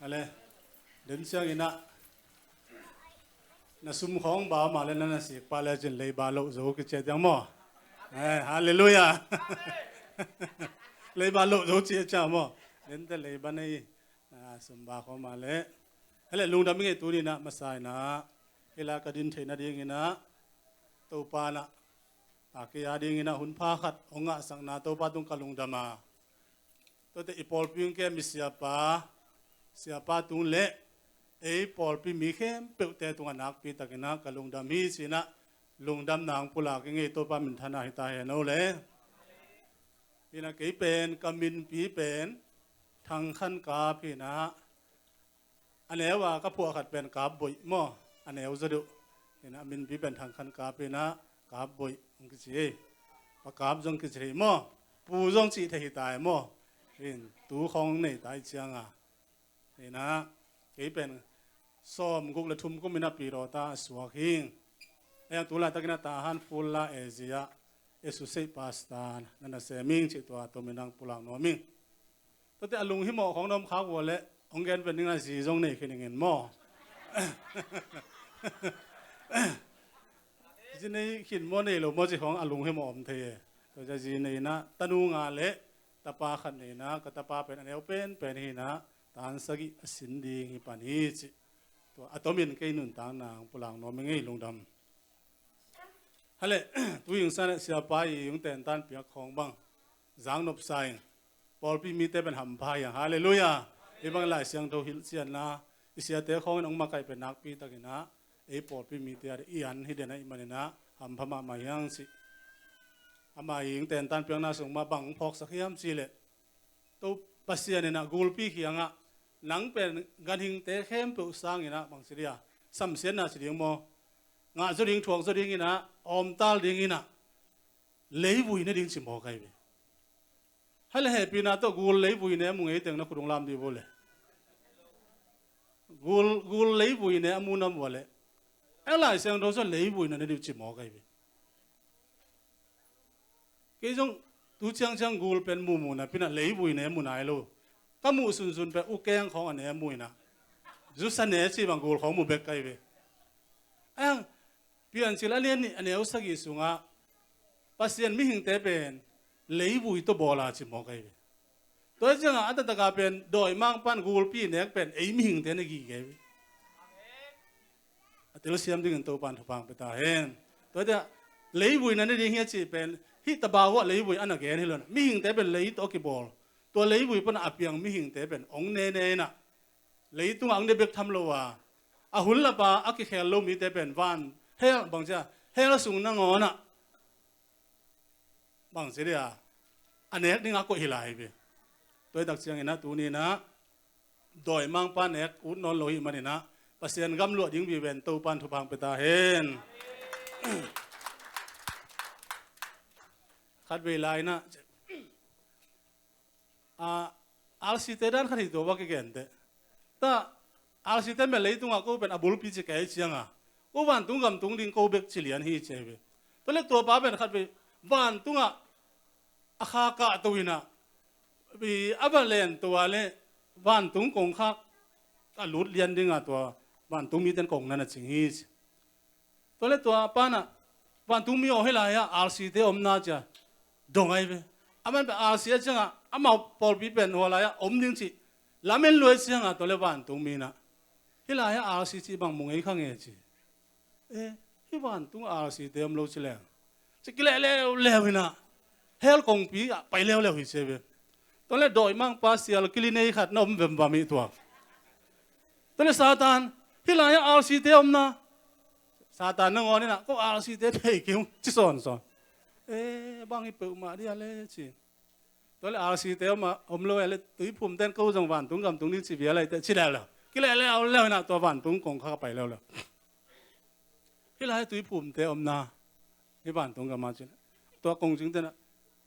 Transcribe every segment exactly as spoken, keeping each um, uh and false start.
Ale, den siang ina na sum khawng ba mah le na na sik pa le cin leiba loh zo kici a tiang maw? Eh, halleluiah. Leiba loh zo ci a ciang maw? Dente leiba nei, na sum ba khawng mah le. Hele, lungdam i ngei tuni ina masa ina hila ka din theih nading ina Topa na a kei a ding ina hun pha khat hong ngahsakna Topa tung ka lungdam a. Tuate i pawlpi hong kem i siapa, siapa tung le ei pawlpi mi khempeuhte tungah nakpi takin ah ka lungdam hi ci-in ah lungdamna hong pulak i ngei Topa minthanna hi ta hen o le. Hi-in ah kei pen ka minpi pen Thang Khan Kap hi-in ah, a neu a ka phuah khat pen Kap Boih maw, a neu zaw deuh. Hi-in ah minpi pen Thang Khan Kap hi-in ah Kap Boih hong kici hi. Pa Kap zong kici hi maw, Pu zong cih thei hi ta hi maw. Hi-in tu khawng nei ta hi ciang a. Hi-in ah kei pen sawmguk le thum kum in ah Pidawta a suak hi. Ahi hang tu laitakin ah Tahan Full La Asia Associate Pastor na na sem ing cih tua tom in ah pulak nuam ing. Tuate a lunghimawh khawng na om khak uh a leh hong gen pen ding a zi zong nei khin ing in maw? Zi nei khin maw nei lo maw cih khawng a lunghimawh om thei e. Tua ciang zi nei in ah tanu nga le tapa khat nei in ah ka tapa pen a neu penpen hi-in ah tan sagih a sin ding hi pan hi cih tua a tomin kei nuntakna hong pulak nuam i ngei lungdam. Hale, tu hing san siapa i hong tentan piak khawng bang zak nopsa ing. Pawlpi mite pen hampha hi hang. Halleluiah. Hih bang Lai Siangtho hilhcianna i siate khawngin hong makaih pen nakpi takin ah ei pawlpi mite a i an hi den ahih manin ah hampha mahmah hi hang cih. Ama i hong tentan piakna sung mah bang hong phawksak hiam cih leh, Topa Pasian in ah gulpi kiangah nang pen ganhingte khempeuh sangin ah bang ci dia, samsiatna ci ding maw, ngah zaw ding, thuak zaw dingin ah, awmtal dingin ah leivui ne ding ci mawk ahi ve. Hale, hehpihna tawh gul leivui ne a mu ngei teng na khut hong lam dih vo le. Gul, gul leivui ne a mu na mu a leh, a Lai Siangtho sung leivui na ne ding ci mawk ahi ve. Kei zong tu ciangciang gul pen muhmuh napi-in ah leivui ne mu nai lo. Ka muh sunsun pen ukeng khawng a ne mu-in ah, zusa ne cih bang gul khawng mu bek ka hi ve. Ahi hang Piancil a lian nih a neu sagih sungah Pasian mihingte pen leivui tawh bawl a ci mawk ahi ve. Tua hi ciangah a taktak a pen dawimangpa'n gulpi nek pen ei mihingte na gige hi ve. A telsiam dingin Topa'n thupha hong pia ta hen. Tua hi ciangah leivui na ne ding hi a cih pen hih tabau ah leivui a na gen hi lo-in ah, mihingte pen lei tawh a kibawl, tua leivui pan a piang mihingte pen hong ne ne-in ah, leitungah hong ne bek tham lo a, a hun lapa a kikhel lo mite pen van, hell bang ci a, hell sung nangawn ah bang ci dia, a nek dingah koih hi lai hi ve. Tua hi tak ciangin ah tuni-in ah dawimangpa nek ut nawn lo ahih manin ah Pasian gam luah ding viven Topa'n thupha hong pia ta hen. Khatvei lai-in ah, a, R C te dan khat hi tua va kigente. Ta, R C te mel leitungah ko pen a bulpi ci kei ciangah, ko vantung gam tung ding ko bek ci lian hi ci hi ve. Tua leh tua pa pen khatvei vantungah a kha kahto-in ah, a va len tua leh vantung kongkhak a lut lian dingah tua vantung mite'n kong na na cing hi ci. Tua leh tua pa'n ah, vantungmi aw, hih lai-ah R C te omna ci a dong ahi ve. Aman pen R C a ciangah amau pawlpi pen hua lai-ah om ding cih lamen luai ciangah tua leh vantungmi in ah, hih lai-ah R C cih bang mu ngei kha nge ci. Eh, hih vantung R C te om lo ci leng, ci kileh leuleu-in ah hell kongpi ah pai leuleu hi ci hi ve. Tua leh dawimangpa sial kili nei khat na om vemvam hi tua. Tua leh Satan, hih lai-ah R C te omna, Satan nangawn in ah ko R C te thei kei ung ci sawnsawn. Eh, bang hi peuhmah dia le ci. Tua leh R C te om a, om lo a leh Tuiphumte'n ko zong vantung gam tung ding ci vial lai teh ci leuleu. Kileh leuleu-in ah tua vantung kongkhak a pai leuleu. Hih lai Tuiphumte omna, hih vantung gam ah ci leh, tua kongcingte'n ah,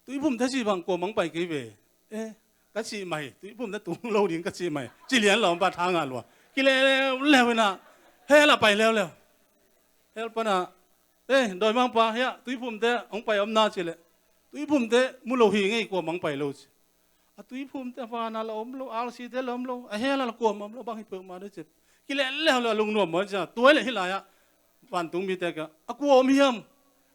Tuiphumte ci bang kuamah hong pai kei ve. Eh, ka cih mai, Tuiphumte tung lo ding ka cih mai, ci lian lawmpa tha ngah lua. Kileh leuleu-in ah hell ah pai leuleu. Hell pan ah, eh, dawimangpa, hiah Tuiphumte hong pai omna ci leh, Tuiphumte mu lo hi ngei, kuamah hong pai lo ci. A tuiphumte a vana la om lo, R C te la om lo, a hell ah la kuamah om lo, bang hi peuhmah deuh ci. Kileh leh a lungnuam maw cia, tua hileh hih lai-ah vantung mite kiangah a kua om hiam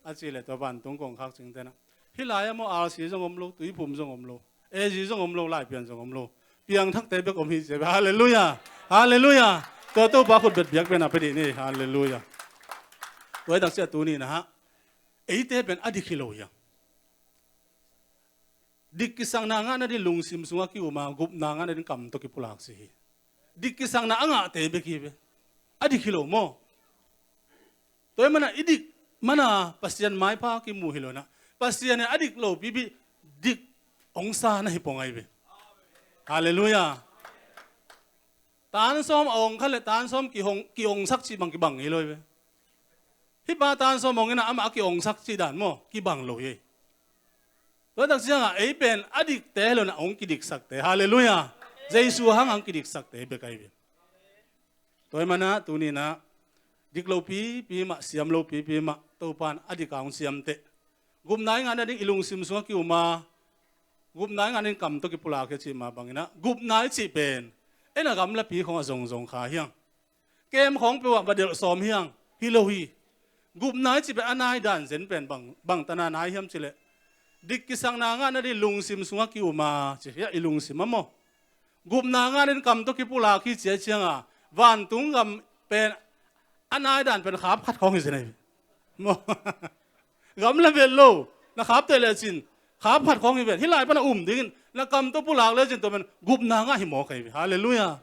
a cih leh tua vantung kongkhak cingte nah, hih lai-ah maw R C zong om lo, tuiphum zong om lo, A Z zong om lo, Laipian zong om lo, piangthakte bek om hi ci. Halleluiah. Halleluiah. Tua Topa khutbet biak pen a pia dih ni. Halleluiah. Tua hi tak ciah tuni nah eite pen a dik hi lo hiam? Dik kisakna ngah nading lungsim sungah ki-um a, gupna ngah nading kam tawh kipulak ci hi. Dik kisakna a ngahte bek hi ve. A dik hi lo maw? Tua ahih manin i dik mana Pasian maipha kimu hi lo nah, Pasian in a dik lo pipi dik ong sa na hi pong ahi ve. Halleluiah. Tan sawm a ong kha leh tan sawm kihong, ki-ongsak cih bang kibang hi lo hi ve. Hih pa tan sawm ong inah amah a ki-ongsak cih dan maw, kibang lo hi. Tua tak ciangah ei pen a dikte hi lo nah ong kidiksakte. Halleluiah. Jesu hang hang kidiksakte bek ahi ve. Tua ahih manin tuni nah dik lo pipi mah, siam lo pipi mah, Topa in a dik a ong siamteh. Gupna i ngah nading i lungsim sungah ki-um a, gupna i ngah nading kam tawh kipulak hi a cih mah bangin ah, gupna i cih pen ei nah gamlapi khawngah zongzong kha hiang. Kem khawng peuhah va delh sawm hiang, hi lo hi. Gupna i cih pen a nai dan zen pen bang, bang tana nai hiam cih leh, dik kisakna ngah nading lungsim sungah ki-um a, ci hi a, i lungsim ah maw. Gupna ngah nading kam tawh kipulak hi ci a ciangah vantung gam pen a nai dan pen khap khat khawng hi zen ahi ve. Maw? Gamla vet lo, na khapteh lecin khap khat khawng hi ven. Hih lai pan a um dingin na kam tawh pulak lecin tua pen gupna ngah hi mawk ahi ve. Halleluiah.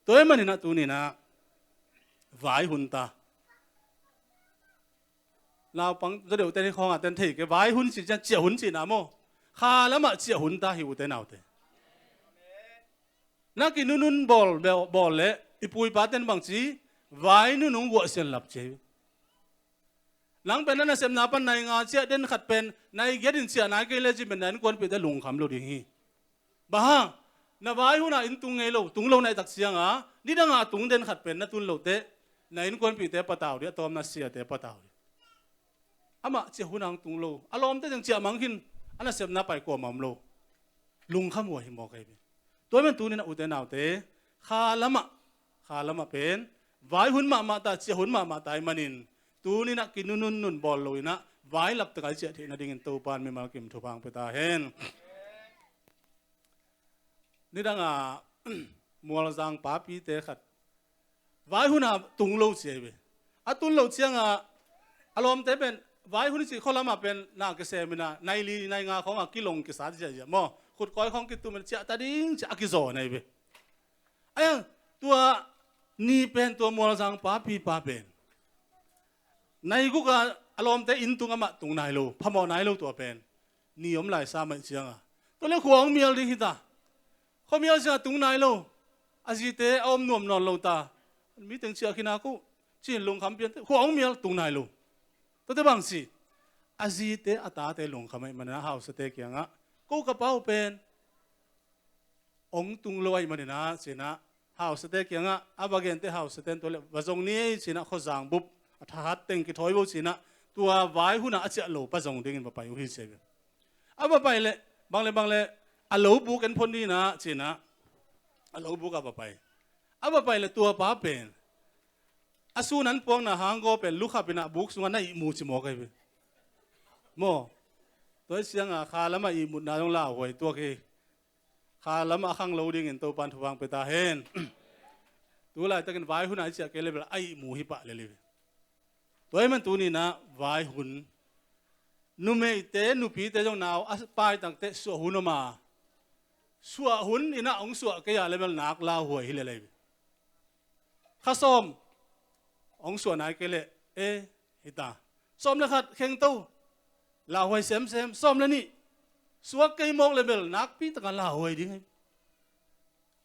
Tua ahih manin ah tuni nah vai hun ta. Naupang zaw deuhte ni khawngah ten thei kei, vai hun cih ciang ciah hun cihna maw? Kha lamah ciah hun ta hi, ute naute. Na kinunun bawl, bawl leh i pu i pa ten bang ci, vai nunung guahsian lap ci hi. Nang pen na nasepna pan nai nga ciah, den khat pen nai giat in ciah nai kei lecin pen na innkuanpihte lungkham lo ding hi. Bang hang, na vai hunah inn tung ngei lo, tung lo na hih tak ciangah nidangah tung den khat pen na tun loh teh, na innkuanpihte patau dih, a tawpna siate patau dih. Amah ciah hunah tung lo, a lawmte teng ciah mang khin, a nasepna pai kuamah om lo. Lungkham uh ahi mawk ahi ve. Tua ahih manin tuni nah ute naute, kha lamah, kha lamah pen vai hun mahmah ta, ciah hun mahmah ta ahih manin tuni nah kinunun nun bawl lo inah vai lap tak a i ciah theih nadingin Topa in mimal kim thupha hong pia ta hen. Nidangah Mualzang papite khat vai hunah tung lo ci ahi ve. A tun loh ciangah a lawmte pen vai hun cih khua lamah pen na kisem inah nai li nai nga khawngah kilong kisat ziahziah maw, khutkawi khawng kitum in ciah ta ding ci a kizawn ahi ve. Ahi hang tua ni pen tua Mualzang papi pa pen nai guk a a lawmte inn tung amah tung nai lo, phamawh nai lo tua pen. Ni om lai sa mai ciangah tua leh khua hong mial ding hi ta. Khua mial ciangah tung nai lo. A zite a om nuam nawn lo ta. Mi teng ciah khin a ko ci-in lungkham pian teh khua hong mial, tung nai lo. Tuate bang ci, a zite a tate lungkham ahih manin ah hausate kiangah, ko ka pa uh pen hong tung lo ahih manin ah ci-in ah hausate kiangah a va gen teh hausate in tua leh va zong ni ei ci-in ah khuazang bup a thahat teng kithawi bo ci-in ah tua vai hunah a ciah lo pa zong dingin va pai uh hi ci ahi ve. A va pai leh bang leh bang leh a lo buk en phot ni in ah ci-in ah a lo buk ah va pai. A va pai leh tua pa pen a sun an puakna hang gaw pen lukhap inah buk sungah na ihmu ci mawk ahi ve. Maw? Tua hi ciangah kha lamah ihmutna zong lauhuai tuak hi. Kha lamah a khang lo dingin Topa in thupha hong pia ta hen. Tu laitakin vai hunah i ciah kei leh bel a ihmu hi pah lel hi ve. Tua ahih manin tuni in ah vai hun, numeite nupite zong nau a pai tak teh suah hun om a, suah hun inah hong suah kei a leh bel nak lauhuai hi lel ahi ve. Kha sawm hong suah nai kei leh, e, hi ta. Sawm le khat khengto, lauhuai semsem. Sawm le nih suak kei mawk leh bel nakpi takah lauhuai ding hi.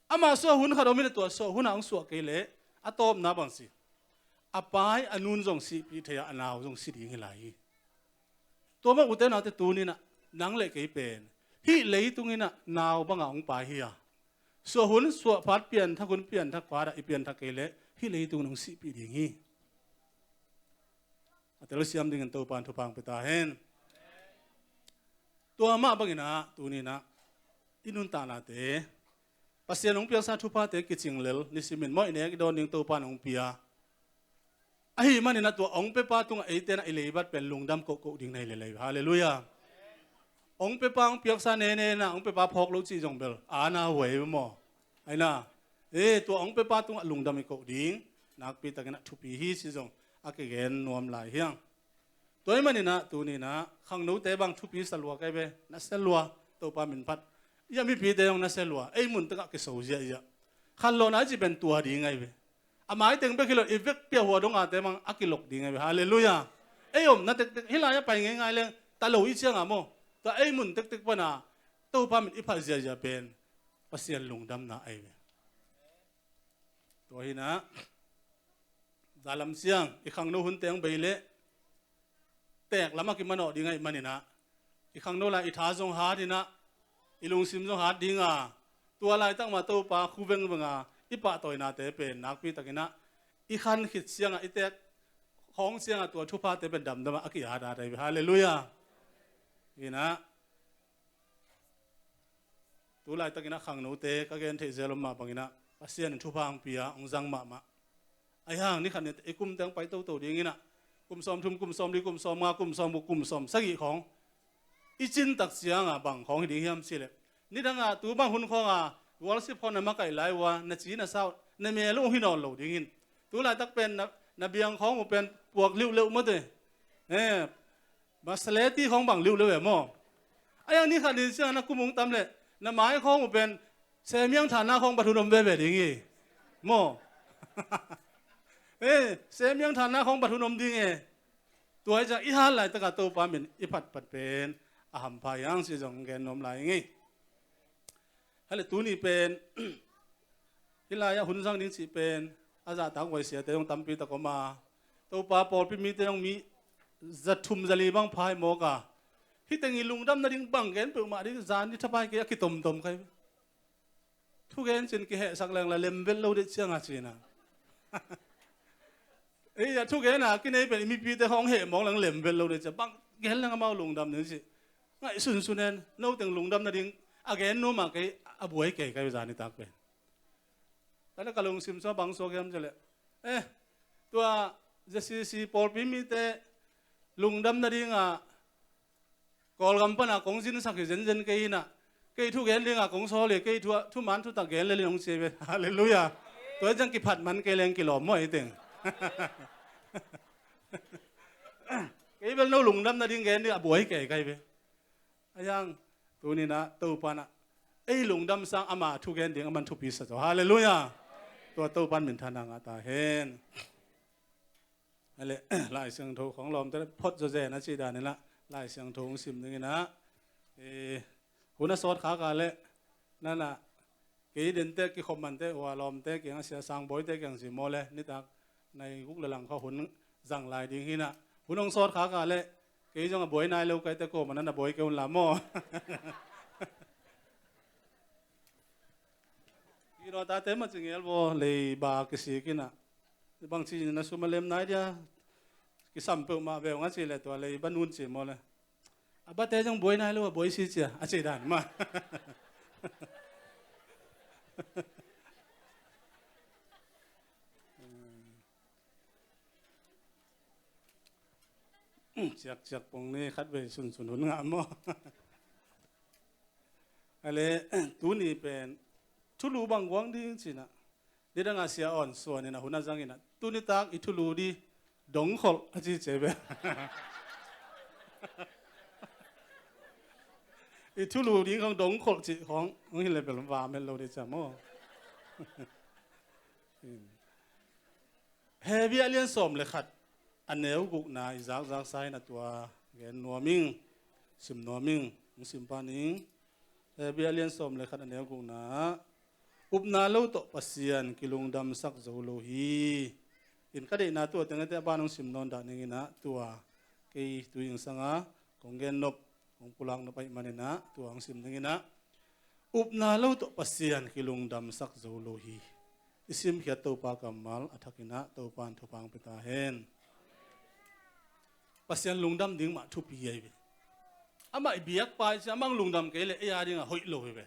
Amah suah hun khat om in ah tua suah hunah hong suah kei leh a tawpna bang ci, a pai a nun zong sihpih thei a, a nau zong si ding hi lai hi. Tua mah ute naute tuni in ah nang le kei pen hih leitung in ah nau bangah hong pai hi a, suah hun suah phat, pianthak hun pianthak phat ah i pianthak kei leh hih leitung in hong sihpih ding hi. A telsiam dingin Topa in thupha hong pia ta hen. Tua mah bangin ah tuni in ah i nuntaknate, Pasian hong piaksa thuphate kicing lel nisimin mawh i nek i dawn ding Topa in hong pia. Ahi maninah tua hong pepa tungah eite inah i leibat pen lungdam kohkoh ding na hi lel hi. Halleluiah. Hong pepa hong piaksa nene inah hong pepa phawk lo cih zong bel ana huai maw? Aina, e, tua hong pepa tungah lungdam i koh ding nakpi takinah thupi hi cih zong a kigen nuam lai hiang. Tua hi maninah tuninah khangnote bang thupi sa lua kai ve, na sia lua, Topa min phat. Ia mipite zong na sia lua, ei mun tekah kiso ziahziah. Khanlawhna i cih pen tua ding ahi ve. A maiteng bek hi lo, i vekpi a hua dongate mang a kilok ding ahi ve. Halleluiah. Ei omna tektek hih lai-ah pai ngeingai leng ta lo i cianga maw? Tua ei mun tektek pana Topa min i phat ziahziah pen Pasian lungdamna ahi ve. Tua hinah dalam ciang i khangno hunte hong bei leh teek lamah kimanawh ding ahi maninah i khangno lai i tha zong hat inah i lungsim zong hat dinga, tua laitak mah Topa khu vengvenga i pahtawinate pen nakpi takinah i khan khit ciangah i teek khawng ciangah tua thuphate pen damdamah a kiat hat ahi ve. Halleluiah. Hinah tu laitakinah khangnote ka gen theih zel om mah banginah Pasian in thupha hong pia hong zang mahmah. Ahi hang ni khat ni i kumte hong pai toto dinginah kum sawm thum, kum sawm li, kum sawm nga, kum sawm guk, kum sawm sagih khawng i cintak cianga bang khawng hi ding hiam cileh, nidanga tu bang hun khawnga worship khawng na makaih lai uh a na ci na sau na mel uh hong hi nawn lo dingin tu laitak pen na, na biang khawng uh pen puak liuhleuh mawte. Eh, Masaleti khawng bang liuhleuh e maw? Ahi hang ni khat ni ciang na kum hong tam leh na mai khawng uh pen semiang thanna khawng bat hun om veve ding hi maw? Eh, semiang thanna khawng bat hun om ding e. Tua hi ciang i hat laitakah Topa min i phatpat pen a hampha hiang cih zong gen nuam lai ing ei. Hale tuni pen hih lai-ah hun zang ding cih pen a zahtak huai siate zong tampi tak om a, Topa pawlpi mite zong mi za thum za li bang pha hi mawk a, hih teng i lungdam nading bang gen peuhmah ding zan i thapai kei a kitomtom kai. Thugen cin kihehsak lengla lemvel lo deh cianga cina. Ei, a thugena kinei pen i mipite hong heh mawk leng lemvel lo deh cia bang gen leng amau lungdam ding cih ngaihsunsun hen. Noteng lungdam nading a gen nuam a kei a buai kei kai zan i tak pen. Tua leh ka lungsim sua bang suak hiam cileh, eh, tua Z C C pawlpi mite lungdam nadinga Kawlgam pana kong zinsak hi zenzen kei inah kei thugen dinga kong sawl hi, kei thu, thuman thutak gen lel in hong ci ve. Halleluiah. Tua hi ciang kiphat man kei leng kilawm maw ei teng. Kei bel no lungdam nading gen ding a buai kei kai ve. Ahi hang tuninah Topa inah ei lungdam sang ama thugen ding a man thupi sa zaw. Halleluiah. Tua Topa in minthanna ngah ta hen. Hale Lai Siangtho khawng lawmte phot zawzen a cih daninah Lai Siangtho hong sim dinginah, eh, hun a sawt khaka leh nanah kei dente kikhop mante hua lawmte kiangah sia sang bawite kiang sim maw le nitak nai guk le lang kha hun zang lai ding hinah hun hong sawt khaka leh kei zong a buai nai lo kaite kawmah nan a buai kei un la maw? Ino tate ma ci ngel baw leiba kisik inah bangci na sum a lem nai dia kisam peuhmah veu nga cih leh tua leiba nun ci maw le a bate zong buai nai lo a buai si cia a cih dan mah. Ciakciak pong ni khat vei sunsun hun ngah maw? Ale tuni pen thulu bang guang ding cinah nidangah sia awn suaninah hun a zanginah tunitak i thulu di dongkholh a ci ce ve. I thulu ding khong dongkholh cih khong hong hileh bel vam het lo dih cia maw? Hebru a lian sawm le khat a neu gukna i zakzaksa in a tua gen nuam ing, sim nuam ing, hong sim pan ing. Hebru a lian sawm le khat a neu gukna ah upna lo tawh Pasian kilungdamsak zo lo hi. In ka deihna tua tengte a ban hong sim nawn dah ning inah tua kei tui ingsanga kong gen nop, kong pulak nop ahih maninah tua hong sim ning inah upna lo tawh Pasian kilungdamsak zo lo hi. I simkhiat Topa kammal a thakinah Topa in thupha hong pia ta hen. Pasian lungdam ding mah thupi ahi ve. Amah i biakpa i ci amah hong lungdam kei leh ei a dingah hoih lo hi ve.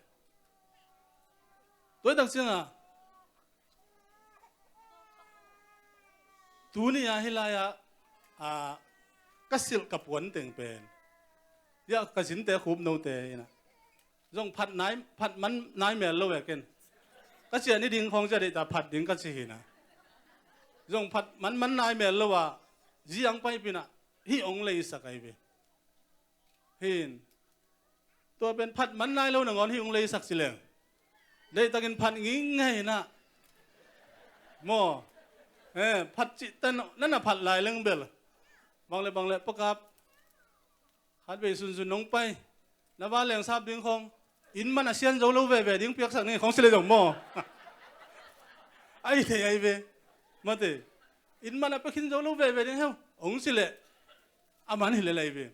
Tua hi tak ciangah tuni-ah hih lai-ah, a, ka silh ka puan teng pen, hiah ka zinte Khupnote inah, zong phat nai, phat man nai mel lo e ken. Ka ciah ni ding khawng ciah deihta phat ding ka ci hinah, zong phat man man nai mel lo ah, ziang paipinah hih hong leisak ahi ve. Hin. Tua pen phat man nai lo nangawn hih hong leisak ci leng, deihtakin phat ngingngei inah. Maw? Eh, phat cihtan nana phat lai leng bel, bang le bang le pakap, khatvei sunsun nong pai, na vanleng sap ding khawng, inn man a sian zo lo veve ding piaksak ni khawng ci le zong maw? Ahi thei ahi ve. Mate. Inn man a pia khin zo lo veve ding heu hong ci leh, a man hi lel ahi ve.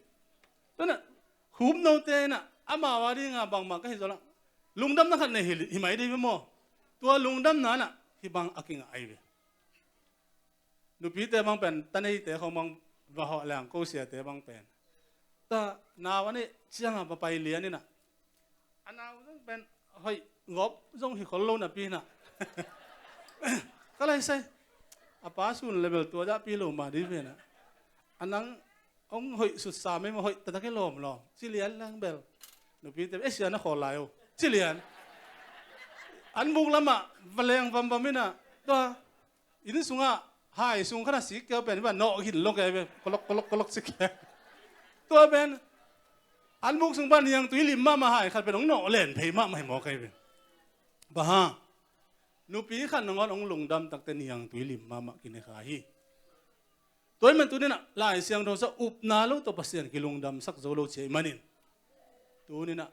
Tua inah Khupnote inah amau a dinga bangmah ka hi zawlah lungdamna khat nei hi, hi mai ding hi ve maw? Tua lungdamna inah hih bang a kingah ahi ve. Nupite bang pen, ta neite khawng bang va hawh leng, ko siate bang pen, ta nau a neih ciangah va pai lian inah, a nau zong pen hoih gawp zong hi khol lo napi inah, ka lai sai, a pa sun level tua zahpi lo mah ding ve inah, a nang hong hoih sutsa mei maw, hoih taktak hi lawmlawm ci lian leng bel, nupite, e, sia na khawl lai o ci lian. An buk lamah va leng vamvam inah, tua inn sungah hai sung khatah sik keu pen hi va nawh hin lo kei ve, kolok kolok kolok ci kei. Tua pen an buk sung pan niangtui lim mahmah hai khat pen hong nawh len phei mahmah hi maw kei ve. Bang hang? Nupi khat nangawn hong lungdam takte niangtui lim mahmah kine kha hi. Tua ahih man tuni inah Lai Siangtho sungah upna lo tawh Pasian kilungdamsak zo lo ci ahih manin, tuni inah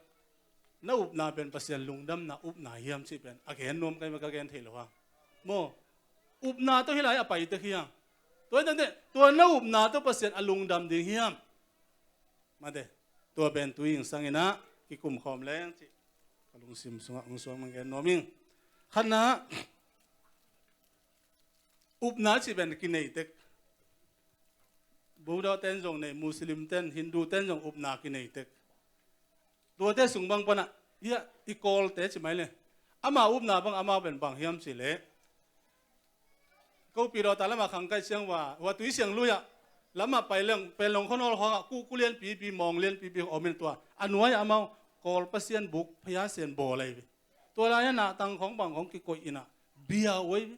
na upna pen Pasian lungdamna upna hiam cih pen a gen nuam ka hi, ka gen thei lo hang. Maw? Upna tawh hih lai a pai tek hiam? Tua hi takte, tua na upna tawh Pasian a lungdam ding hiam? Mate. Tua pen tu-in sang inah kikum khawm leng cih ka lungsim sungah hong suak mang gen nuam ing. Khatna, upna cih pen kinei tek. Buddha ten zong nei, Muslim ten, Hindu ten zong upna kinei tek. Tuate sung bang panah, hiah i Kawlte ci mai le, ama upna bang, amau pen bang hiam cih leh, ko Pidawta lamah khang kaih ciang ua, ua Tuisiang Lui-ah lamah pai leng, Panglong khuanawl khawngah kuhku lianpipi, mawng lianpipi om in, tua a nuai-ah amau Kawl Pasian buk phaya sian bawl ahi ve. Tua lai-ah nahtang khawng bang khawng kikoih inah bia uh ahi ve.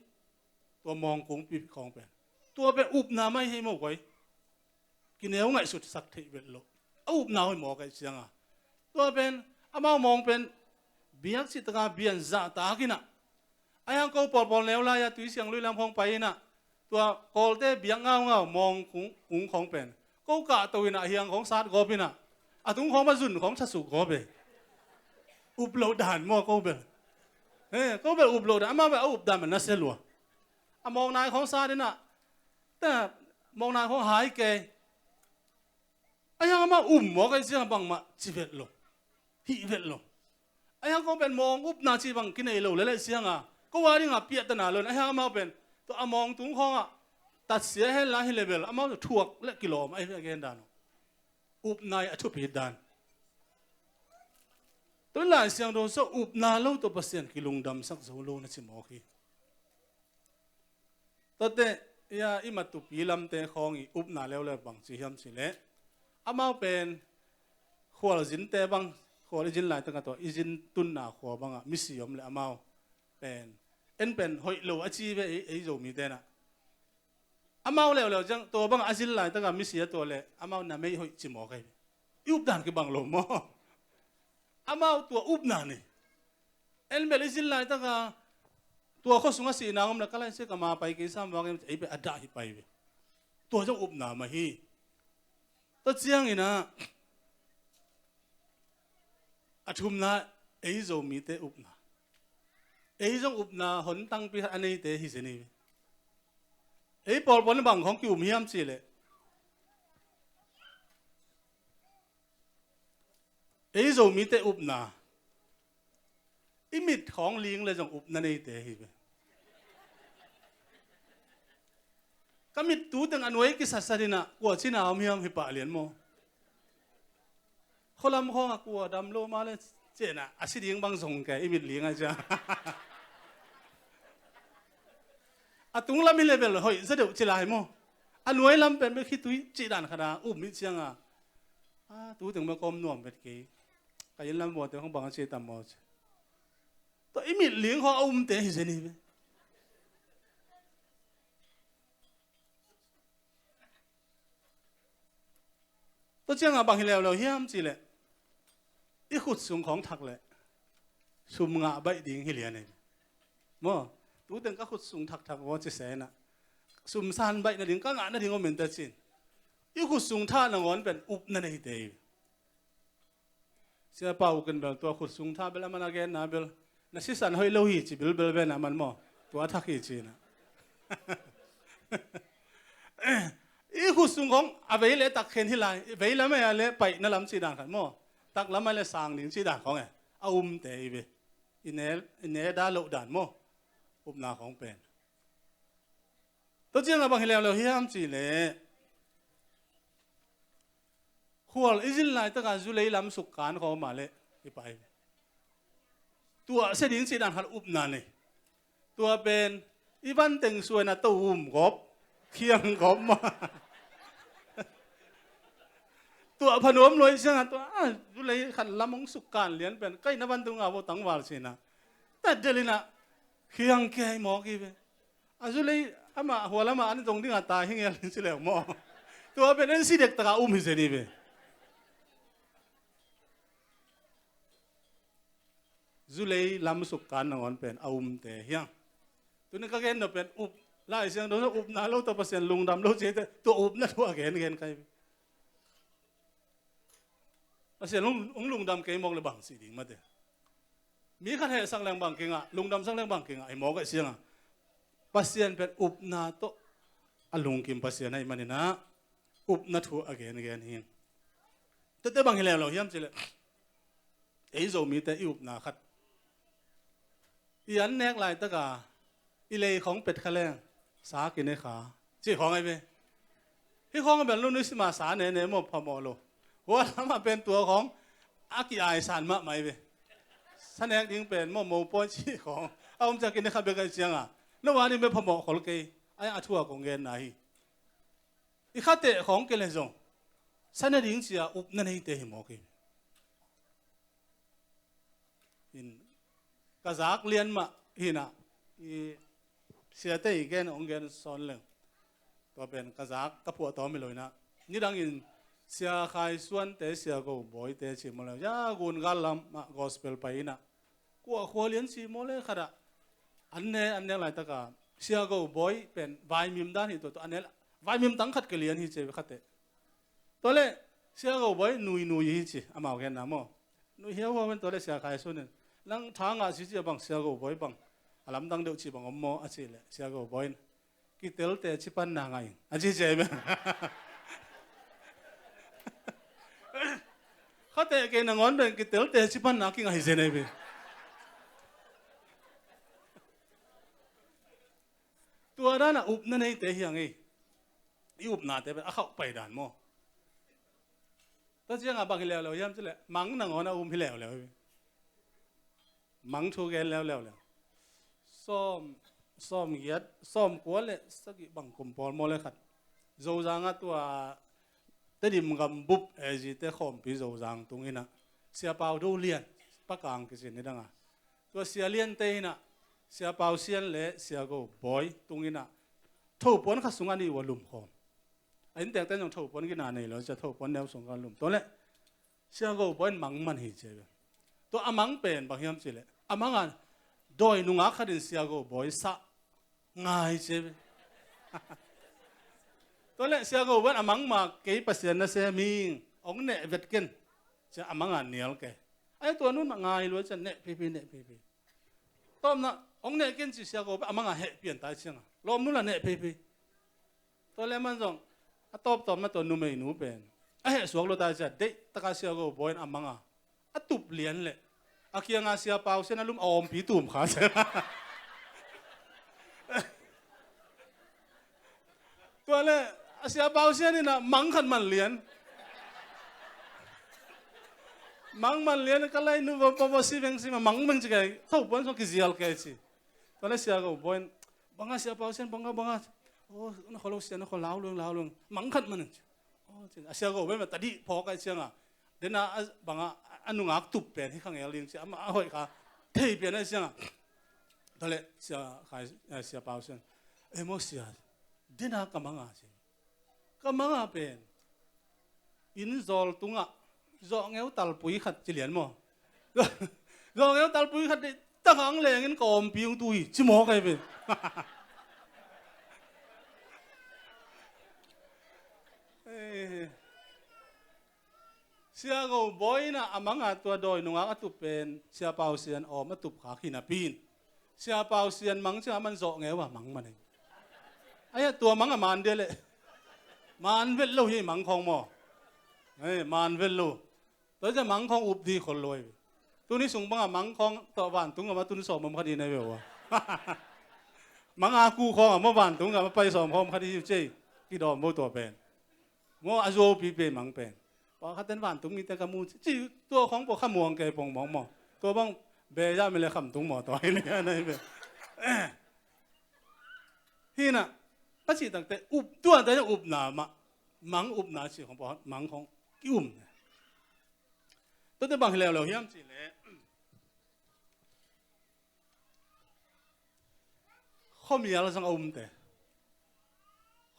Tua mawng kungpi khawng pen, tua pen upna mah hi maw koi. Kineu ngaihsutsak theih vet loh. A upna hoih mawk ahih cianga, tua pen, amau mawng pen biak cih taka bian zahtak inah, a hiang ko pawlpawl neu lai-a Tuisiang Lui lam khawng pai inah, tua Kawlte biak ngaungau mawng kung, kung khawng pen ko kahto inah, a hiang khawng sat gawp inah, a tung khawng mah zun khawng thasuk gawp e. Up loh dan maw ko bel? He, ko bel up loh dan, amau bel a up dan mah nasia lua. A mawknai khawng sat inah, ta mawknai khawng hai kei. A hiang amau um mawk ahih ciang bangmah ci vet lo, hih vet lo. A hiang ko pen mawng upna cih bang kinei lo lel ahih cianga, ko a dinga piahtana lo in, a hiang amau pen tua a mawng tung khawngah tatsia hen la hi le bel, amau thuak le kilawm ahi ve, a gen dan uh. Upna i a thupi dan. Tua Lai Siangtho sungah upna lo tawh Pasian kilungdamsak zo lo na ci mawk hi. Tuate, ia, i matupi lamte khawng i upna leuleu bang ci hiam cih leh, amau pen khualzinte bang, khual i zin laitaka tua i zin tunna khua bangah misi om leh amau pen, en pen hoih lo a ci ve ei, ei Zomite nah. Amau leuleu ciang tua bangah a zin laitaka misi a tuah leh amau namei hoih ci mawk ahi ve. I updan kibang lo maw? Amau tua upna nei. En bel i zin laitaka tua khua sungah sihna om leh ka laisia ka ma pai kei sam vak ei pe a dah hi pai ve. Tua zong upna mah hi. Tua ciangin ah, a thumna, ei Zomite upna. Ei zong upna hon tangpi khat a neite hi zen hi ve. Ei pawlpawl in bang khawng ki-um hiam cih leh, ei Zomite upna, i mit khawng ling leh zong upna neite hi ve. Ka mit tu teng a nuai kisatsa dinah kua cina om hiam hi pah lian maw? Khualam khawngah kua dam lo mah leh cina a si ding bang zong kei i mit ling ah cia. A tung lam hi le bel hoih za deuh ci lai maw. A nuai lam pen bel khitui cih dan khat a um hi cianga, a, tu teng bel ka om nuam vet kei. Ka inn lam vuate hong bang a ci tam maw ci. Tua i mit ling khawng a umte hi zen hi ve. Tua ciangah bang hi leuleu hiam cihleh, i khut sung khawng thak leh sum ngah baih ding hi lian hi. Maw, tu teng ka khut sung thakthak vaw ci senah, sum san baih nading, ka ngah nading om in ta cin. I khut sung thah nangawn pen upna neite hi. Sia Pau ken bel tua khut sung thah bel a man a genna bel, na sisan hoih lo hi ci bilbel ven a man maw, tua thak hi cinah. I khut sung khawng a vei le tak khen hi lai, vei lam a le paihna lam cih dan khat maw, tak lam a le sang ding cih dan khawng e, a umte hi ve. I ne, i ne dah loh dan maw, upna khawng pen. Tua ciangah bang hi leuleu hiam cihleh, khual i zin laitaka zulei lam sukkan khawng mah leh i pai. Tuahsia ding cih dan khat upna nei. Tua pen i van teng suaina to um gawp, khiang gawp mah. Tuah pha nuam luai ciangah tua, a, zulei khat lam hong sukkan lian pen kai na van tunga vaw tangval cinah, tat delinah khiang kia hi mawk hi ve. A zulei amah hua lamah an zong dingah tai hi ngel hi ci leu maw. Tua pen en si dek taka um hi zen hi ve. Zulei lam sukkan nangawn pen a umte hiang. Tuni ka gen nop pen up, Lai Siangtho upna lo ta Pasian lungdam lo cite, tua upna thu a gengen kai ve. Pasian lung, hong lungdam kei mawk le bang si ding mate. Mi khat hehsak leng bang kingah, lungdamsak leng bang kingah, i mawk a siangah. Pasian pen upna tawh a lungkim Pasian ahih maninah, upna thu a gengen hi. Tete bang hi leuleu hiam cihleh, ei Zomite i upna khat, i an nek laitaka i lei khawng pet kha leng sa kine kha, cih khawng ahi ve. Hih khawng a bel nu nuisima sa nene maw phamawh lo. Hua lamah pen tua khawng a ki-aisan mahmah ahi ve. Sa nek ding pen maw mopawi cih khawng a om ciang kine kha bek ahi cianga, no a ding bek phamawh khol kei. Ai a thu a kong genna hi. I khateh khawng kei le zong sa ne ding cia upna neite hi mawk hi. In, ka zak lian mah hinah, i siate i gen hong gen sawn leng, tua pen ka zak ka phuah tawm hi lo inah, nidangin Sia Khai Suante, Sia Go Bawite ci maw le, ya gun gal lamah gospel pai inah, kua khua lian ci maw le khatah an ne, an nek laitaka Sia Go Bawi pen vaimim dan hi tuah tuah an ne, vaimim tang khat ka lian hi ci ve khateh. Tua leh Sia Go Bawi nui nui hi ci, amau genna maw. Nui hiauhiau pen tua leh Sia Khai Sun in, nang tha ngah si ci a bang Sia Go Bawi bang a lamdang deuh ci bang om maw a cih leh Sia Go Bawi in, kitelte cipanna ngah ing a ci ci a hi bang. Khateh kei nangawn pen kitelte cipanna kingah hi zen a hi bang. Tua danah upna neite hiang ei. I upnate pen a khauh pai dan maw. Tua ciangah bang hi leuleu hiam cileh mang nangawn a um hi leuleu hi. Mang thu gen leuleu leu. Sawm, sawm giat, sawm kua le sagih bang kum pawl maw le khat. Zozangah tua Tedim gambup A G te khawmpi Zozang tunginah Sia Pau Do Lian, Pakang kicin nidangah tua Sia Liante inah Sia Pau Sian le Sia Go Bawi tunginah thopuan khat sungah ni ua lumkhawm. A inntekte zong thopuan gina nei lo cia, thopuan neu sung khat lum. Tua leh Sia Go Bawi in mang man hi cia. Tua a mang pen bang hiam cileh a mangah dawi nungak khatin Sia Go Bawi sah ngai cia. Tua leh Sia Go Bawi in a mang ma kei Pasian na sem hi, hong neh vet ken cia a mangah nial kei. Ai tua nun mah ngai lua cia, neh pipi, neh pipi. Tawpna hong neh ken ci Sia Go Bawi a mangah heh pian tai ciangah lawm nun lah neh pipi. Tua leh man zong a tawptawp mah tua numeinu pen a heh suak lua tai cia, deih taka Sia Go Bawi in a mangah a tup lian leh a kiangah Sia Pau Sian a lum a awmpi tum kha cia. Tua leh a Sia Pau Sian inah mang khat man lian. Mang man lian ka lai nu va pa va si veng si ma mang veng ci kai, thopuan sung kizial kei ci. Tua leh Sia Go Bawi in Banga Sia Pau Sian, banga, banga. Oh, na khollo sia, na khollo, lau lung, lau lung. Mang khat man. Oh, a sia go pen ma tadih phawk ai cianga. Dena banga a nungak tup pen hi khangel ding cia, ama a hoih kha thei pian ai cianga. Tale sia khai, eh, Sia Pau Sian. Eh, mo sia. Dena ka manga cia. Ka manga pen. Inn zawl tungah zawhngeu talpui khat ci lian maw? Zawhngeu talpui khat dih tak ang lengin ka awmpi ung tu hi, ci maw kai pen. Eh. Sia Go Bawi in a manga tua dawi nungak a tup pen Sia Pau Sian awm a tup khak hi napi in. Sia Pau Sian mang ciang a man zawhngeu a mang man hi. Ai, tua mang a man dia leh. Man vet lo hi mang khawng maw. Ai, man vet lo. Tua ciang mang khawng up di khol lo hi. Tuni sung banga mang khawng tawh vantung gam a tun sawm om kha di na hi ve ua. Mang a ku khawng a maw vantung gam a pai sawm khawng om kha di hi cei. Kidawm bo tua pen. Maw a zuau pipi mang pen. Pawlkhat ten vantung mite ka mu ci, ci tua khawng pawh kha muang kei pongmawng maw. Tua bang beya mi le khamtung maw tua hi nia na hi ve. Hi na, ka cih takte up, tua te upna mah, mang upna cih khawng pawh, mang khawng ki um ne. Tuate bang hi leuleu hiam cih leh. Khuamial zong a umte.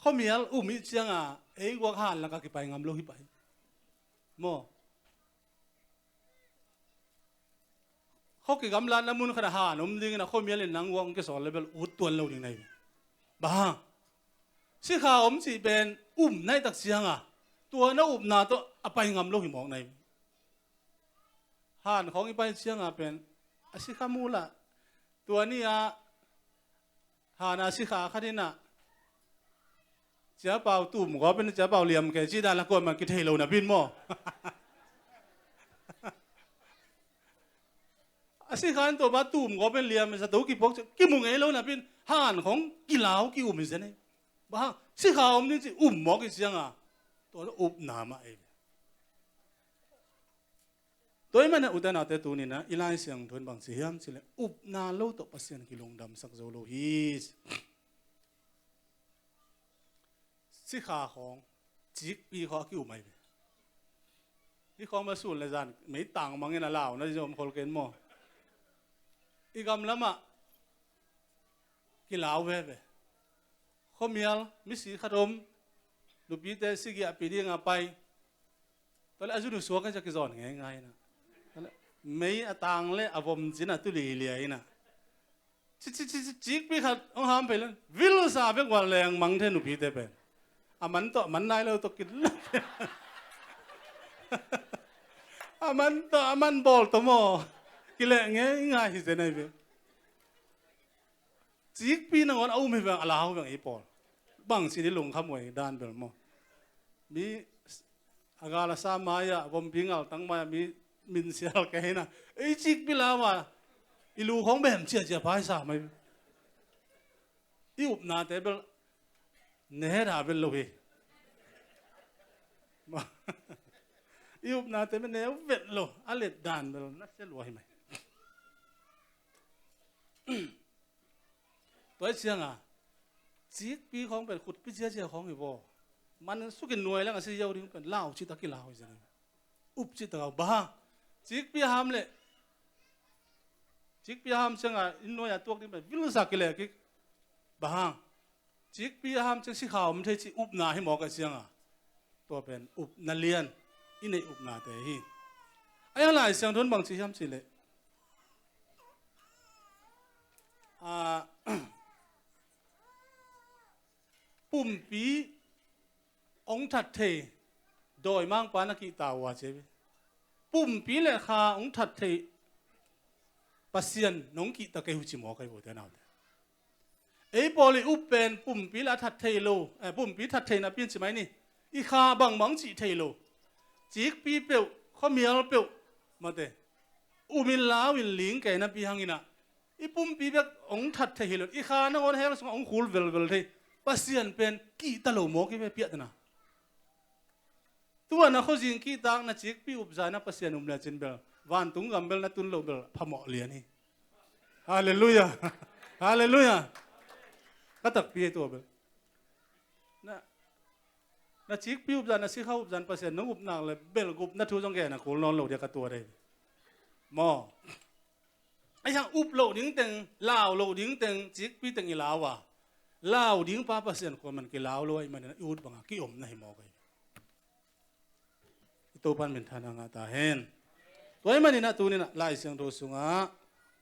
Khuamial um ih cianga ei guak han laka kipai ngam lo hi pai. Maw? Khuaki gamlatna mun khat a han om dingin a khuamial in nang guak hong kisawl le bel ut tuan lo ding na hi. Bang hang? Sikha om cih pen um naih tak cianga tua na upna tawh a pai ngam lo hi mawk na hi. Han khawng i pai cianga pen a sikha mu lah tua ni-ah han a sikha khat in ah Sia Pau tum gawp in Sia Pau liam kei cih dan la kuamah kithei lo napi in maw? A sikha in tua pa tum gawp in liam in zato kipuak cih kimu ngei lo napi in han khawng kilau ki-um hi zen hi. Bang hang? Sikha om ding cih um mawk hi cianga tua upna mah ei. Tua ahih manin ute naute tuni-in ah i Lai Siangtho in bang ci hiam cih leh upna lo tawh Pasian kilungdamsak zo lo hi. Sikha khawng, cikpi khawng a ki-um ahi ve. Hih khawng bel sun le zan meitang mangin a launa zia om khol kei maw? I gam lamah kilau veve. Khuamial misi khat om, nupite sigiahpih dinga pai. Tua leh a zu nusuak in cia kizawn ngeingai in ah. Tua leh mei a tang leh a vom cin a tu lilia in ah. Ci, ci, ci, ci, cikpi khat hong ham phei leng vilsa bek ua leng mang thei nupite pen. A man tawh a man nai lo tawh kin. A man tawh a man bawl tawh maw? Kileh ngeingai hi zen ahi ve. Cikpi nangawn a um hi veng a lau veng ei pawl. Bangci ni lungkham uh ei dan bel maw? Mi a gal a sa mai-ah vompi ngaltang mai-ah mi minsial kei hi na. Ei cikpi lau a i lu khawng bem ciacia paisa mai. I upnate bel ne da vel lo hi. I upnate bel ne vet lo a let dan bel na sia lua hi mai. Tua hi cianga cikpi khawng pen khutpi ziazia khawng hi vaw. Man sukin nuai leng a si ziau ding pen lau cih tak kilau hi zia ding. Up cih tak a uh bang hang? Cikpi a ham leh cikpi a ham cianga inn nuai a tuak ding pen vilsa kileh kik. Bang hang? Cikpi a ham ciang sikha om thei cih upna hi mawk a cianga tua pen upna lian i neih upnate hi. A ia Lai Siangtho in bang ci hiam cih leh a, pumpi hong that thei dawimangpa na kihta uh a ci hi. Pumpi le kha hong that thei Pasian nong kihta kei uh ci mawk ahi uh te naute. Ei pawl i up pen pumpi le a that thei lo, eh, pumpi that thei napi in ci mai ni. I kha bangbang cih thei lo. Cikpi peuh, khuamial peuh, mate. Um in lau in ling kei napi hangin ah i pumpi bek hong that thei hi lo. I kha nangawn hell sungah hong khul velvel thei Pasian pen kihta lo mawk hi ve piahtana. Tua na khuazing kihtak na cikpi upzai na Pasian um lecin bel vantung gam bel na tun loh bel phamawh lian hi. Halleluiah. Halleluiah. Ka takpi ei tua bel. Na, na cikpi upzan, na sikha upzan Pasian nong up nak le bel gupna thu zong gen a kul nawn lo dia ka tua dei. Maw. Ahi hang up loh ding teng, lau loh ding teng, cikpi teng i lau a, lau ding pa Pasian khuaman kilau lo ahih manin i ut banga ki-om na hi mawk ahi. I Topan minthanna ngah ta hen. Tua ahih manin ah tuni-in ah Lai Siangtho sungah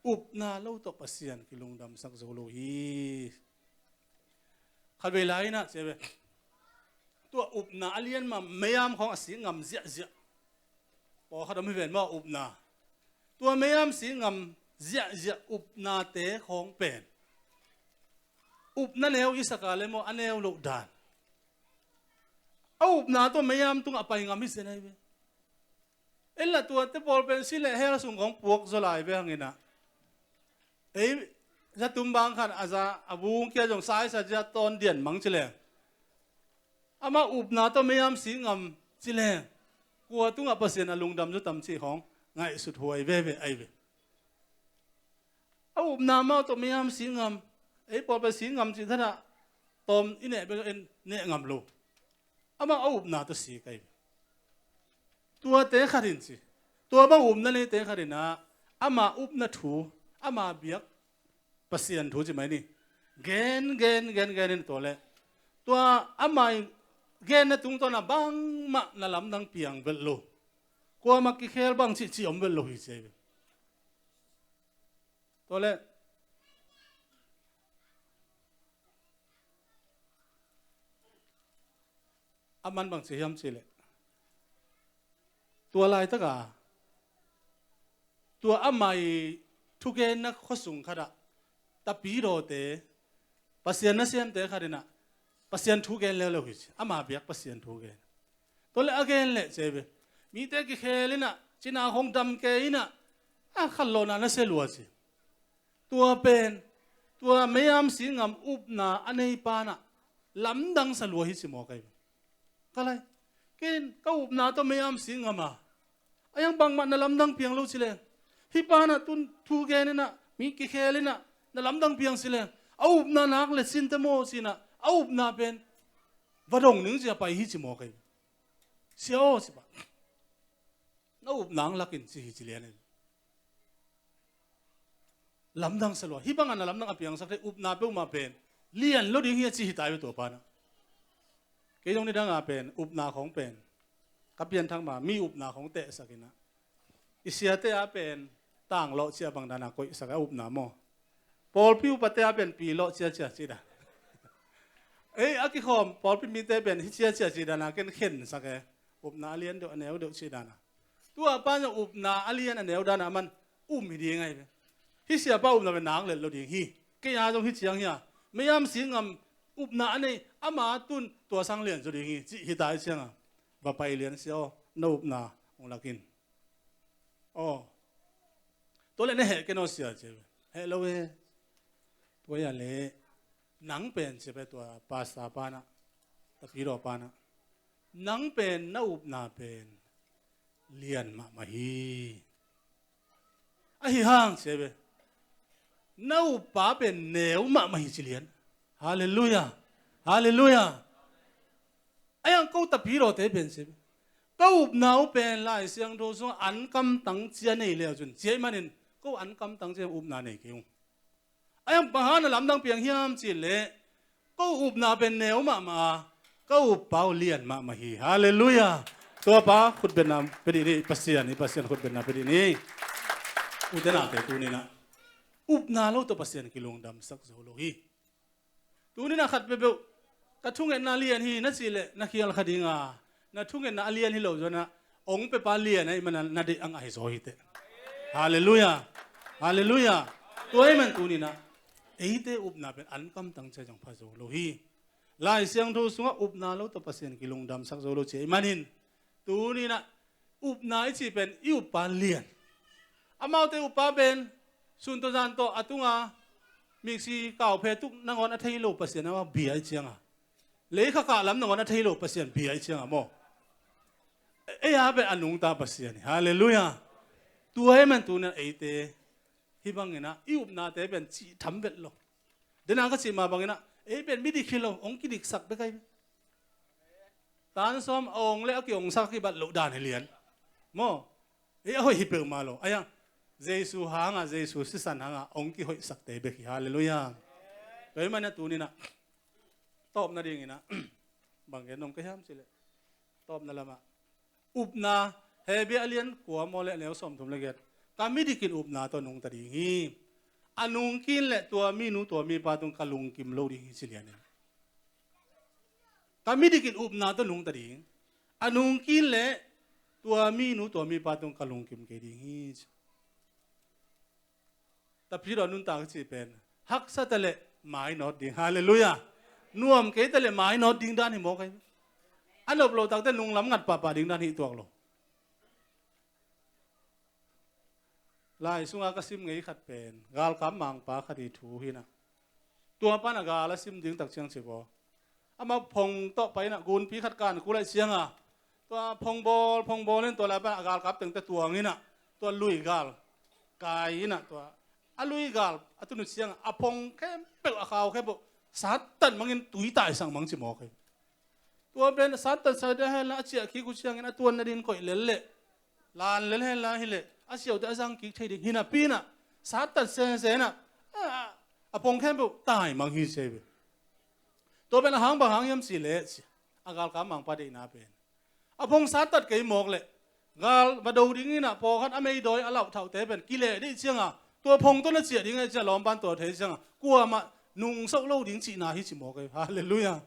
upna lo tawh Pasian kilungdamsak zo lo hi. Khatvei lai-in ah cia ve. Tua upna a lian mah meiam khawng a sik ngam ziahziah. Pawlkhat om hi ven maw upna. Tua meiam sik ngam ziahziah upnate khawng pen upna neu i sak a le maw a neu loh dan. A upna tawh meiam tungah a pai ngam hi zen ahi ve. Ei lah tuate pawl pen si le hell sung khawng puak zaw lai ve hang in ah. Ei, zatum bang khat a za, a vung kia zong sai sa zia tawn dian mang ci leng. Amah upna tawh meiam sik ngam ci leng. Kua tungah Pasian a lungdam zaw tam cih khawng ngaihsut huai veve ahi ve. A upna amau tawh meiam sik ngam. Ei pawl pen sik ngam cih thadah tawm i neh bek in neh ngam lo. Amah a upna tawh sik ahi. Tuate khat in ci. Tua bang upna neite khat in ah ama upna thu, ama biak Pasian thu ci mai ni. Gen, gen, gen, gen in tua leh. Tua ama i genna tungtawn ah bangmah na lamdang piang velh lo. Kuamah kikhel bang cih, cih om velh lo hi ci ahi ve. Tua leh a man bang ci hiam cih leh tua laitaka tua ama i thugenna khuasung khatah tapidawte Pasian nasemte khat in ah Pasian thu gen leuleu hi ci. Ama biak Pasian thu gen. Tua leh a gen leh ci ahi ve. Mite kikhel in ah cina khawng dam kei in ah a khanlawhna nasia lua ci. Tua pen tua meiam sik ngam upna a nei pa in ah lamdang sa lua hi ci mawk ahi ve. Ka lai. Ken ka upna tawh meiam sik ngam a. A yang bangmah na lamdang piang lo ci leng. Hih pa in ah tun thu gen in ah mi kikhel in ah na lamdang piang ci leng. A upna nak le cinte maw ci in ah a upna pen va dong ning ci a pai hi ci mawk ahi. Sia aw ci pa. Na upna ang lakin ci hi ci lian in. Lamdang sa lua. Hih bangah na lamdang a piangsak thei upna peuhmah pen lian lo ding hi a ci hi ta ve tua pa in ah. Kei zong nidang a pen upna khawng pen ka pianthak ma mi upna khawng tehsak in ah. I siate a pen tanglawh cia bang dan a koihsak a upna maw. Pawlpi upate a pen pilawh cia cia cih dan. Ei a kikhawm pawlpi mite pen hi cia cia cih dan a ken khensak e. Upna a lian deuh a neu deuh cih dan a. Tua pa zong upna a lian a neu dan a man um hi ding ahi ve. Hih siapa upna ve nak let lo ding hi. Kei a zong hi ciang hi a. Meiam sik ngam upna a nei ama tun tua sang lian zaw ding hi. Cih hi ta hi ciang a. Va pai lian sia aw. Na upna hong lakin. Aw. Tua leh na heh ken aw sia ci ve. Heh lo e. Tua hi a leh nang pen ci ve tua pasta pa in ah. Tapidaw pa in ah. Nang pen na upna pen lian mahmah hi. Ahi hang ci ve. Na uppa pen neu mahmah hi ci lian. Halleluiah. Halleluiah. Ahi hang ko tapidawte pen ci ve. Ka upna uh pen Lai Siangtho sungah an kamtang cia nei leu cun ci ahih manin ko an kamtang cia upna nei kei ung. Ahi hang bang hang na lamdang piang hiam cih leh ko upna pen neu mahmah a ka uppa uh lian mahmah hi. Halleluiah. Tua pa khutbetna pia dih ni. Pasian hi Pasian khutbetna pia dih ni. Ute naute tuni-in ah upna lo tawh Pasian kilungdamsak zo lo hi. Tuni-in ah khat peuhpeuh ka thungetna lian hi na cih leh na khial kha ding a, na thungetna a lian hi lo zaw-in ah ong pepa lian ahih manin na deih ang ahi zaw hi teh. Halleluiah. Halleluiah. Tua ahih man tuni-in ah eite upna pen an kamtang cia zong pha zo lo hi. Lai Siangtho sungah upna lo tawh Pasian kilungdamsak zo lo ci ahih manin tuni-in ah upna i cih pen i uppa lian. Amaute uppa pen sun tawh zan tawh a tunga miksi kauphe tuk nangawn a thei lo Pasian a bia i cianga, leikha kah lam nangawn a thei lo Pasian bia i cianga maw? Ei a pen a nungta Pasian hi. Halleluiah. Tua ahih man tuni-in ah eite hih bangin ah i upnate pen cih tham velh lo. Dena ka cih mah bangin ah Ei pen midik hi lo, hong kidiksak bek ahi. Tan sawm a ong le a kiongsak a kibat loh dan hi lian. Maw? Ei a hoih hi peuhmah lo. Ahi hang Jesu hangah, Jesu sisan hangah hong kihoihsakte bek hi. Halleluiah. Tua ahih manin ah tuni-in ah tawpna dingin ah bang gen nuam ka hiam cih leh, tawpna lamah upna, Hebru a lian kua maw le a neu sawmthum le giat, ka midik in upna tawh nungta ding hi. A nungkik leh tua minu tua mipa tung ka lungkim lo ding hi, ci lian in. Ka midik in upna tawh nungta ding. A nungkik leh tua minu tua mipa tung ka lungkim kei ding hi, ci. Tapidaw nuntak cih pen haksa ta leh mainawt ding. Halleluiah. Nuam kei ta leh mainawt ding dan hi mawk ahi. A nop lo takte nunglam ngat pahpah ding dan hi tuak lo. Lai sunga ka sim ngei khat pen galkap mangpa khat ii thu hi-in ah, tua pan a gal a sim ding tak ciang ci baw, amah phong tawh pai-in ah gunpi khat kan kul ahih ciangin, tua phong bawl phong bawl in tua lai pan a galkap tengte tuang in ah, tua lui gal kai in ah, tua a lui gal a tun uh ciangin a phong khempeuh, a khau khempeuh sattat mangin tui taisak mang ci mawk hi. Tua pen sattat sa ding hen la, a ciah kik uh ciangin a tuanna dingin koih lel leh, lan lel hen la hi leh a siaute a zang kik thei ding hi napi-in ah, sattat sese in ah, a, a phong khempeuh tai mang hi ci hi. Tua pen a hang bang hang hiam cih leh, ci, a galkap mangpa deihna pen, a phong sattat kei mawk leh gal va do ding in ah, pawlkhat a meidawi a lauhthaute pen kileh ding ahih ciangin, tua phong tawh na ciah ding ahih ciangin, lawmpan tua thei ciangin kuamah nungsoh lo ding cihna hi ci mawk hi. Halleluiah.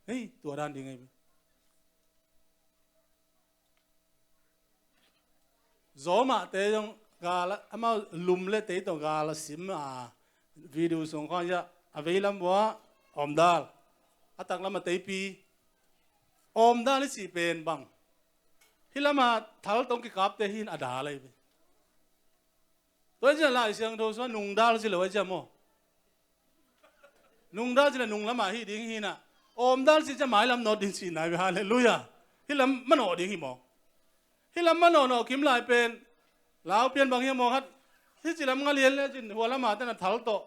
Hei, tua dan ding ahi. Zawmahte zong gal a, amau lum le tei tawh gal a sim a, video sung khawng ah, a veilam uah awmdal, a taklam a teipi. Awmdal i cih pen bang, hih lamah thal tawh kikapte hi-in a dal ahi ve. Tua hi ciang Lai Siangtho sungah nungdal ci lo ahi ciang maw? Nungdal ci leh nunglamah hih ding hi-in ah, awmdal ci ciang mailam nawt ding cihna hi ve. Halleluiah. Hih lam manawh ding hi maw? Hih lam manawh nawh kim lai pen, lau pian bang hiam maw khat, hih ci lam nga lian le cin hua lamah ten a thal tawh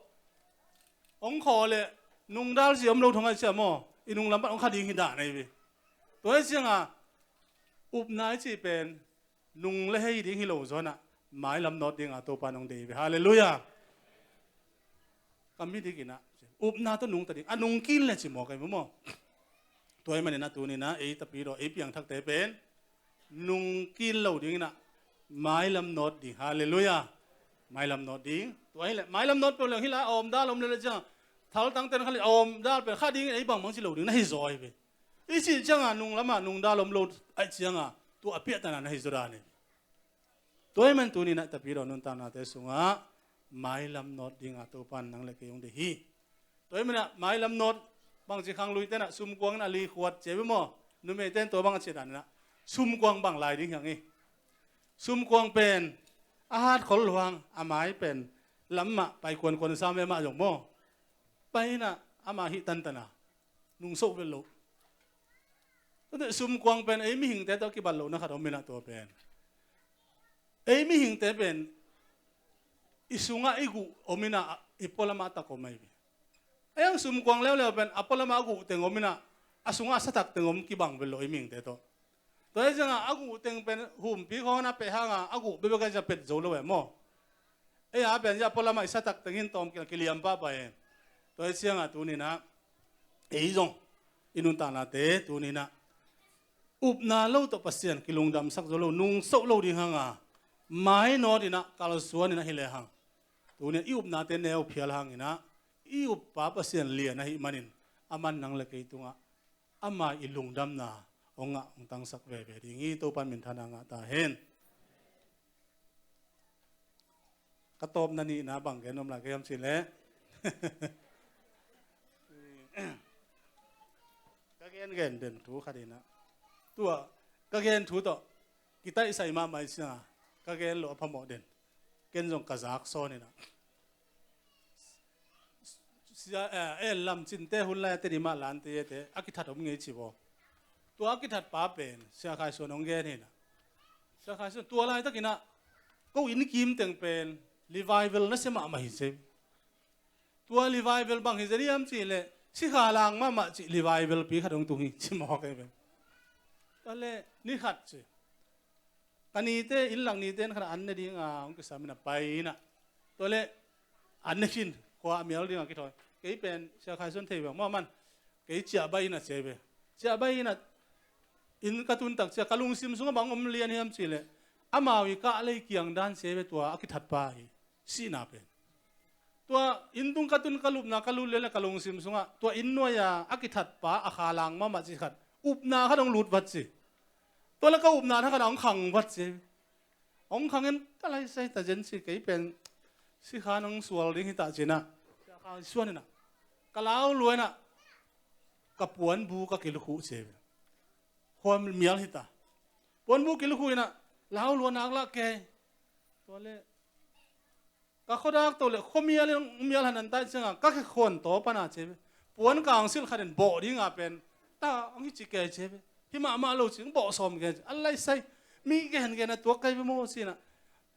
hong khaw leh nungdal ci om lo thong ahih ciang maw, i nunglam pan hong kha ding hi dan ahi ve. Tua ahih ciangin upna i cih pen nung le hei ding hi lo zaw-in ah, mailam nawt dingin Topa'n hong deih hi ve. Halleluiah. Ka midik in ah upna tawh nungta ding, a nungkik leh ci mawk ahi maw. Tua ahih manin ah tuni-in ah ei tapidaw, ei piangthakte pen nungkik lo ding in ah, mailam nawt ding. Halleluiah. Mailam nawt ding. Tua hi leh mailam nawt peuh leng hih lai a awmdal om lel ciang, thal tangten kha leh a awmdal pen kha ding in ei bangbang ci lo ding na hi zaw ahi ve. I cih ciangin nunglamah nungdal om lo ahih ciangin tua a piahtana na hi zaw dan hi. Tua ahih manin tuni-in ah tapidaw nuntaknate sungah mailam nawt dingin Topa'n nang le kei hong deih hi. Tua ahih manin ah mailam nawt, bangci khangluite in ah sumkuang in a likhuat ci hi ve maw? Numeite in tua bang a cih dan in ah, sumkuang bang lai ding hi hang hi. Sumkuang pen a hat khol lua hang, a mai pen lam mah pai kuankuan sam ve, amah zong maw, pai in ah ama hih tantan a, nungsoh vet loh. Tua teh sumkuang pen ei mihingte tawh kibat lohna khat om in ah, tua pen ei mihingte pen i sungah i guh om in ah, i pualamah a tak om ahi ve. Ahi hang sumkuang leuleu pen a pualamah a guh teng om in ah, a sungah a sa tak teng om kibang vet loh ei mihingte tawh. Tua ahih ciangin a guh teng pen humpi khawng a pet hangin a guh bekbek ahih ciangin pet zo lo e maw. Ei a pen a pualamah i sa tak teng in tawm kiliam pahpah e. Tua ahih ciangin tuni-in ah ei zong i nuntaknate tuni-in ah upna lo tawh Pasian kilungdamsak zo lo, nungsoh lo ding hangin, mainawt in ah, kalsuan in ah hi lehang, tuni-in ah i upnate neu phial hangin ah, i uppa Pasian lian ahih manin, aman nang le kei tungah ama i lungdamna hong ngah, hong tangsak veve ding hi. Topa'n minthanna ngah ta hen. Ka tawpna nihna bang gen nuam lai ka hiam cih leh, ka gengen den thu khat in ah, tua ka gen thu tawh kitaihsai mahmah ahih ciangin ka gen loh a phamawh den. Ken zong ka zak sawn in ah, Sia, eh, eh, lam cinte hun lai a Tedim ah lante ete a kithat om ngei ci baw. Tua a kithat pa pen Sia Khai Suan hong gen hi in ah. Sia Khai Suan, tua laitakin ah ko inn kim teng pen revival nasia mahmah hi ci. Tua revival bang hi zen hiam cih leh, Sikha lang mahmah cih revival pi khat hong tung hi, ci mawk ei ve. Tua leh ni khat ci, ka nite, inn lak nite in khat an ne ding a hong kisam in a pai in a, tua leh an ne khin, khua a mial ding a kithawi. Kei pen Sia Khai Suan thei ve maw, aman kei ciah baih in a ci ei ve. Ciah baih in a, inn ka tun tak ciang ka lungsim sungah bang om lian hiam cih leh, amau i kah lei kiang dan ci ei ve, tua a kithat pa hi, sihna pen. Tua inn tung ka tun, ka lupna ka lut lian leh ka lungsim sungah tua inn nuai a a kithat pa a kha lang mahmah cih khat, upna khat hong lut vat ci. Tua leh ka upna thak khat a hong khang vat ci. Hong khang in ka lai sai ta zen ci, kei pen sikha nong sual ding hi ta ci in a, Sia Khai Suan in a, ka lau lua in a, ka puanbu ka kilukhuh ci ei ve. Khua mial hi ta. Puanbu kilukhuh in a, lau lua nak lah kei. Tua leh ka khuadak to leh khuamial in mial han an tai ciang a, ka khe khuan taw pan a ci ei ve. Puan kangsilh khat in bawh ding a pen ta hong hi ci kei ci ei ve. Hi mahmah lo ci, hong bawh sawm kei ci. A lai sai, mi gengen a tuak kei ve maw ci in a,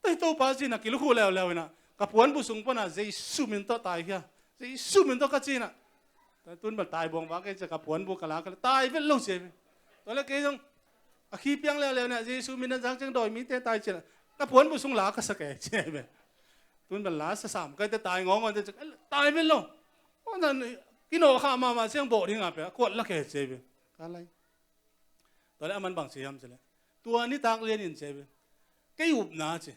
tei Topa ci in a kilukhuh leuleu in a, ka puanbu sung pan a Jesu min tawh taikhia, Jesu min tawh ka ci in a. Tun bel tai buang vak kei ci a, ka puanbu ka la ka leh tai vet lo ci ei ve. Tua leh kei zong a khi piang leuleu in a, Jesu min a zak ciang dawi mite tai ci in a, ka puanbu sung la ka sa kei ci ei ve. Tun bel la sa sam kei te, tai ngawngawn te ci, tai vet lo. Aw, na kinawh kha mahmah ciang bawh ding a pen a kuat la kei ci ei ve. Ka lai. Tua leh aman bang ci hiam cih leh, tua nitak lian in ci ei ve, kei upna ci,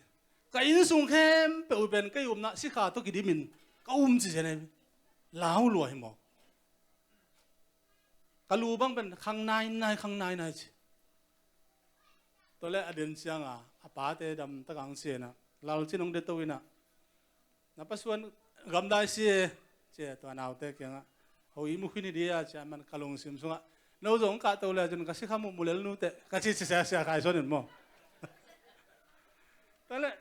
ka inn sung khempeuh pen kei upna sikha tawh kidim in ka um ci zen ei ve. Lau lua hi maw. Ka lu bang pen khang nainai, khang nainai ci. Tua leh a den ciang a, a pate dam tak ang ci in a, lalcin hong deto in a, na pa Suan gamdai si e, ci a, tua naute kiangah, ho i mu khin hi dia ci a, aman ka lungsim sungah, no zong hong kahto leh cin ka sikha muh mu lel nu teh, ka ci ci, Sia, Sia Khai Suan in maw. Tua leh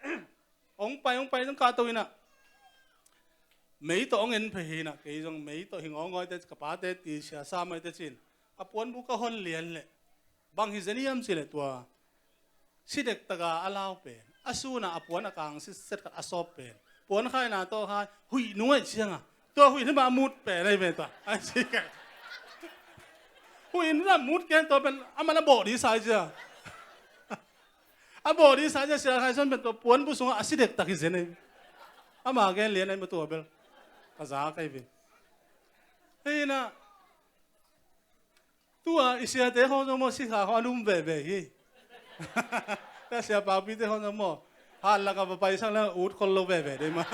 hong pai, hong pai, hong kahto in a, mei tawh hong en phei hi in a, kei zong mei tawh hi ngawngawn te, ka pate ti sia sa mai te ci in, ka puanbu ka hon lian leh, bang hi zen hiam cih leh tua si dektak a a lau pen, a sun a a puan a kang sitset khat a sawp pen, puan khaina tawh khai, huih nuai ciang a, tua huih ni mah a mut pen ahi ve tua. Ai ci kei. Huih ni mah a mut ken tua pen, aman a bawh ding sa hi cia. A bawh ding sa hi cia, Sia Khai Suan pen tua puanbu sungah a si dektak hi zen ahi. Ama gen lian ahi maw tua bel. Ka za kei ve. Hi in a, tua i siate khawng zong maw, sikha khawng a lum veve hi. Tua sia paupite khawng zong maw, hat lak a va pai sang leng ut khol lo veve dei mah.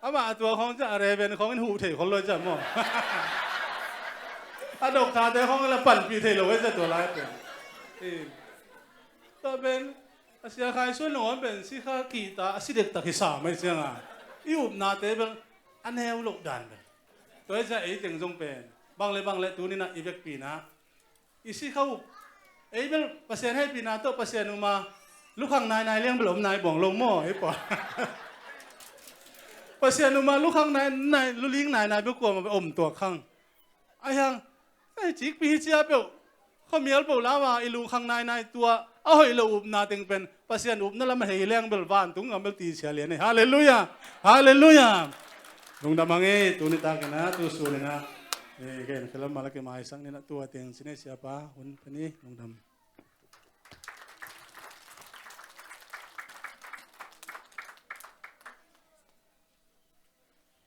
Amah a tua khawng ciah a reven khawng in huh thei khol lo ciah maw. A doktate khawng in la panpih thei lo ei ciah tua lai pen. Tua pen a Sia Khai Suan lo pen sikha kihta a si dektak hi sa mai ciang a, i upnate bel a neu loh dan bel. Tua hi ciah ei teng zong pen bang le bang le tuni in a i vekpi in a, i sikha up, ei bel Pasian hehpihna tawh Pasian um a lukhang nainai liang bel om nai buang lo maw, ei pua. Pasian um a lukhang nainai, luling nainai bel kuamah bel om tuak khang. Ahi hang, ei cikpi hi cia peuh, khuamial peuh lau a i lukhang nainai tua a hoih lo upna teng pen Pasian upna lam a hei leng bel vantung gam bel ti sia lian ei. Halleluiah. Halleluiah. Lungdam hang ei, tuni tak in a, tu sun in a, ei, gen khelam mah la kimaisak ni in a, tua teng ci ni ei, siapa hun pen ei, lungdam.